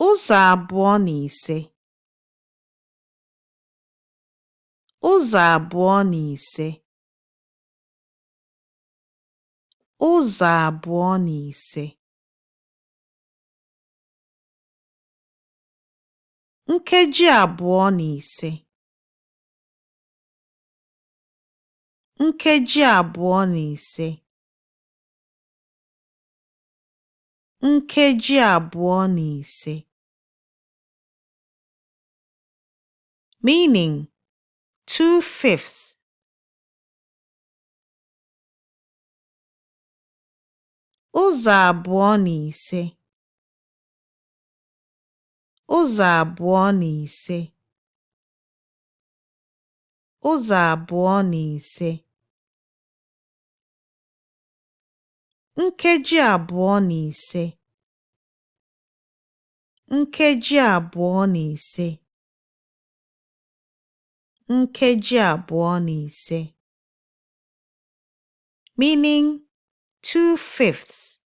Ụzọ abụọ na ise. Ụzọ abụọ na ise. Ụzọ abụọ na ise. Nkeji abụọ na ise. Nkeji abụọ na ise. Nkeji abụọ na ise. Meaning, 2/5. Ụzọ abụọ na ise. Ụzọ abụọ na ise. Ụzọ abụọ na ise. Nkeji abụọ na ise. Nkeji abụọ na ise. Nkeji abụọ na ise. Meaning, 2/5.